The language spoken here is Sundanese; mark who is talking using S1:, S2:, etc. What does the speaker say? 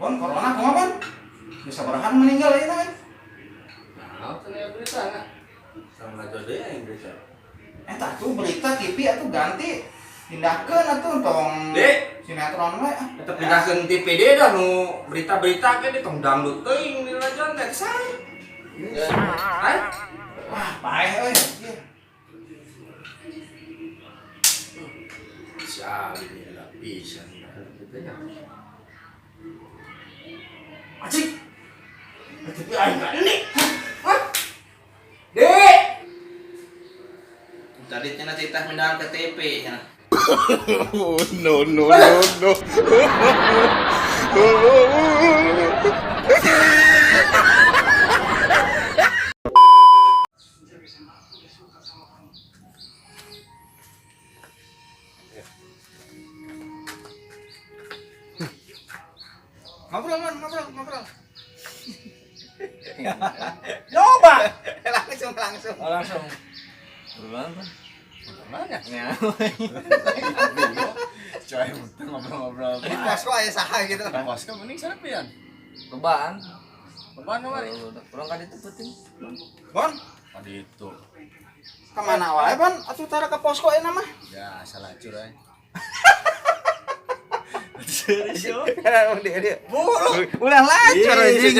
S1: Bon, corona kumaha, Bon? Bisa barahan meninggal ayeuna kan?
S2: Nah, teu aya berita na. Sama aja deh yang berita.
S1: Eta tuh berita TV atuh ganti. Pindahkeun atuh tong
S2: Dek.
S1: Sinetron we ah.
S2: Eta pindahkeun TV deui dah nu berita-berita ke di tong dangdut teuing di rajon teh sae. Hai.
S1: Wah, paeh euy. Ieu.
S2: Si Ali ini lah pisan. Acik. TV aing ka ini. Hah? Dek.
S3: Tadi cenah cerita pindahan ke TV cenah.
S4: Oh, no, no, no, no.
S1: Ngobrol, Mon, ngobrol, ngobrol. Coba. Langsung, langsung.
S3: Oh, langsung. Berulang kan?
S4: Mana? Coy, untung ngobrol-ngobrol.
S1: Di posko aya saha gitu.
S4: Posko mending sarepian.
S3: Cobaan.
S4: Beban kemari.
S3: Kurang kan itu penting.
S1: Bon,
S4: Tadi itu.
S1: kemana wae, Bon? Atuh tara ke posko ayeuna mah.
S4: Ya, salah curang.
S1: Dia dia. Ulah lacur anjing.